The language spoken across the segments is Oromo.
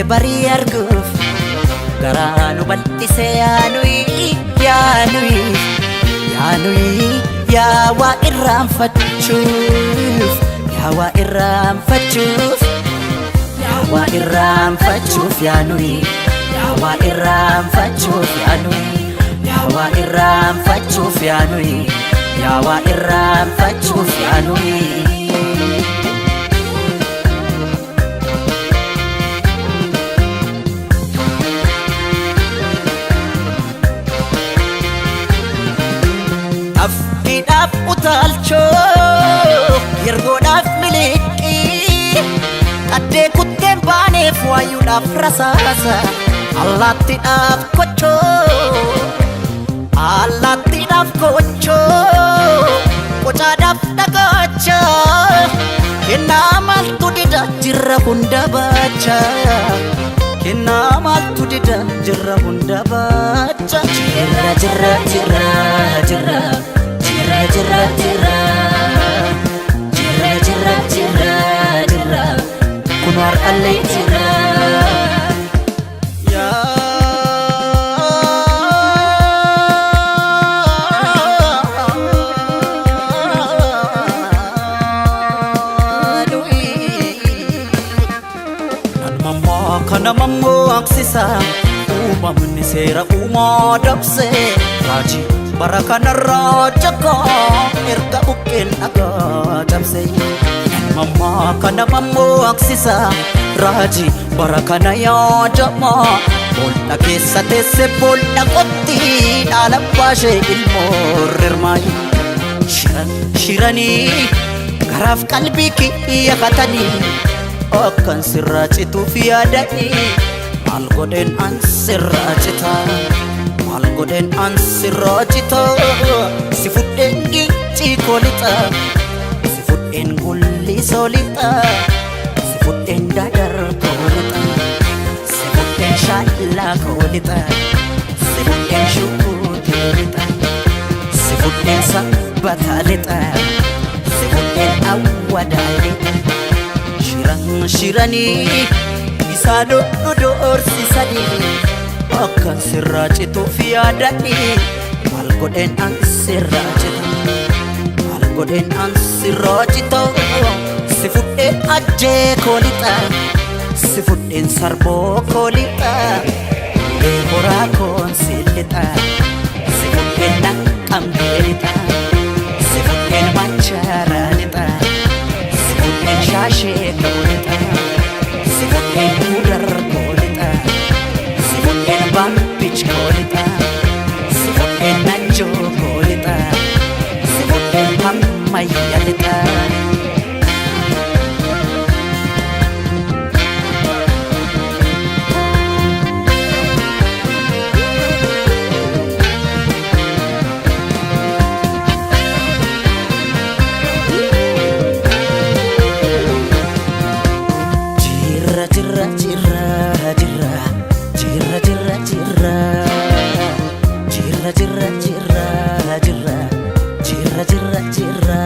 barii arguuf garaa nu bal'ise yaanuyi yaanuyi yaanuyi yaa waa irraanfachuuf yaa waa irraanfachuuf yaa waa irraanfachuuf yaanuyi yaa waa irraanfachuuf yaanuyi yaa waa irraanfachuuf yaanuyi yaa waa irraanfachuuf yaanuyi. Afkiidhaaf utaalchoo yergoodhaaf miliqii qaddee kutteen baaneef waayuudhaaf rasaasa allaattiidhaaf kochoo allaattiidhaaf kochoo qocaadhaaf dhagaacha kennaa maaltu dida jirra hunda baacha kennaa maaltu dida jirra hunda baacha jirra jirra jirra jirra jirra jirra jirra jirra jirra jirra jirra kun har'allee jirra. Kana mammaksisa uumamni seera uumaa dabse raajii bara kanarraa jakaa erga buqqeen dhagaa cabse. Mammaa kana mammaksisa raajii bara kana yaadama boolla keessa teesse boolla qotti dhaala baashee ilmoo rirmaayi. Shiran shiranii garaaf qalbii kiyya katanii akkan sirraa cituuf yaadanii maal godheen an sirraa cita maal godheen an sirraa cita si fudheen gincii koo lixa si fudheen gullisoo lixa si fudheen dadar koo lixa si fudheen shaallaa koo lixa si fudheen shukuutee lixa si fudheen sabbataa lixa si fudheen awwadaa lixa. Shiran shiranii isaan nu doorsisanii akkan sirraa cituuf yaadanii maal godheen an sirraa cita maal godheen an sirraa cita si fudheen ajjee koo lixa si fudheen sarboo koo lixa ulee horaa koon si lixa si fudheen naqqamtee lixa si fudheen machaaraa lixa si fudheen shaashee koo lixa si fudheen gudar koo lixa si fudheen bambich koo lixa si fudheen najjoo koo lixa si fudheen hammayya lixa. Jirra jirra jirra jirra jirra jirra jirra jirra jirra jirra jirra jirra jirra jirra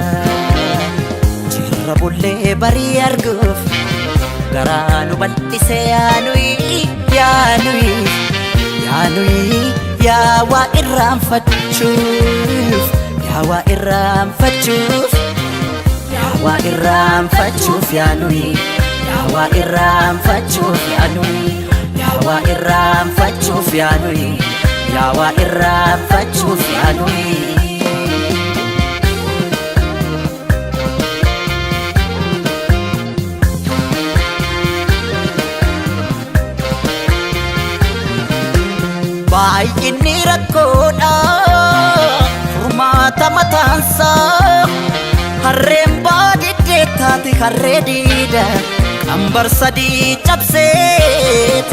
jirra bullee barii arguuf garaa nu bal'ise yaanuyi yaanuyi yaanuyi yaa waa irraanfachuuf yaa waa irraanfachuuf yaa waa irraanfachuuf yaanuyi yaa waa irraanfachuuf yaanuyi yaa waa irraanfachuuf yaanuyi yaa waa irraanfachuuf yaanuyi. Baay'inni rakkoodha furmaata mataansaa harreen baadiddee taate harree diida qambar sadii cabseet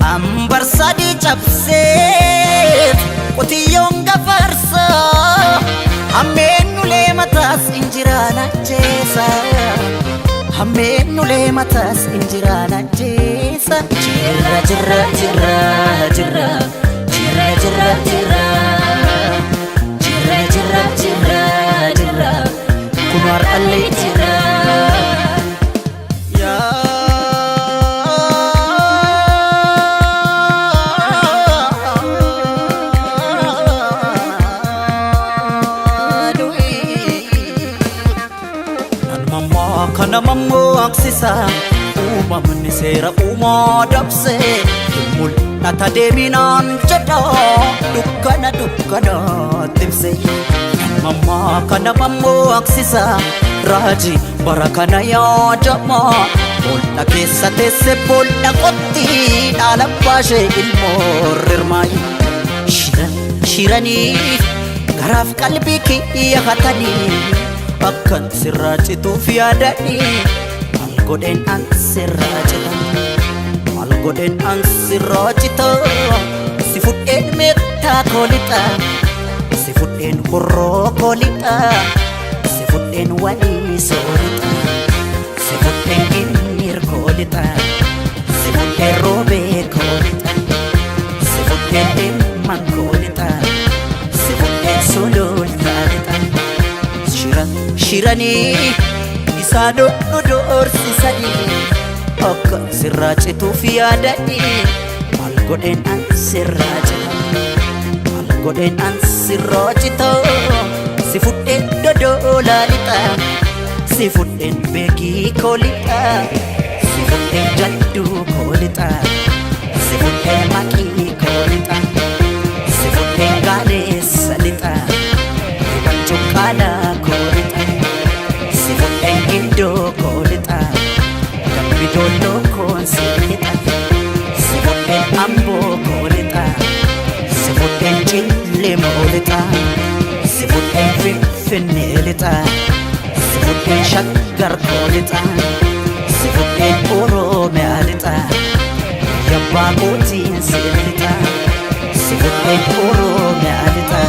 qambar sadii cabseet qotiyyoon gafarsaa hammeen ulee mataas injiraan ajjeesa hammeen ulee mataas injiraan ajjeesa. Jirra jirra jirra jirra jirra jirra jirra jirra jirra jirra jirra kun har'allee jira. Seera uumaa dabsee hin mul'ata deeminaan jedha dukkana dukkanaatti ibse. Mammaa kana mammaksisa raajii bara kana yaadama. Bool'a keessa teesse bool'a qotti dhaala baashee ilmoo rirmaayi. Shiran shiranii garaaf qalbii kiyya hatanii akkan sirraa cituuf yaadanii maal godheen an sirraa cita, maal godheen an sirraa cita. Si fudheen meettaa koo lixa, si fudheen horroo koo lixa, si fudheen walii soo lixa, si fudheen ginniir koo lixa, si fudheen roobee koo lixa, si fudheen dhimman koo lixa, si fudheen sulultaa lixa. Shiran shiranii isaan nu doorsisanii akka sirraa cituuf yaadanii maal godheen an sirraa cita, maal godheen an sirraa cita. Si fudheen dodoolaa lixa, si fudheen beekii koo lixa, si fudheen jadduu koo lixa, si fudheen maqii koo lixa, si fudheen gaaleessa lixa, riban cuqqaalaa koo lixa, si fudheen gindoo koo lixa, dambi doolloo koon si lixa, si fudheen amboo koo lixa, si fudheen cillemoo lixa, si fudheen finfinnee lixa, si fudheen shaggar koo lixa, si fudheen oromiyaa lixa, yabbaa kootiin si lixa, si fudheen oromiyaa lixa.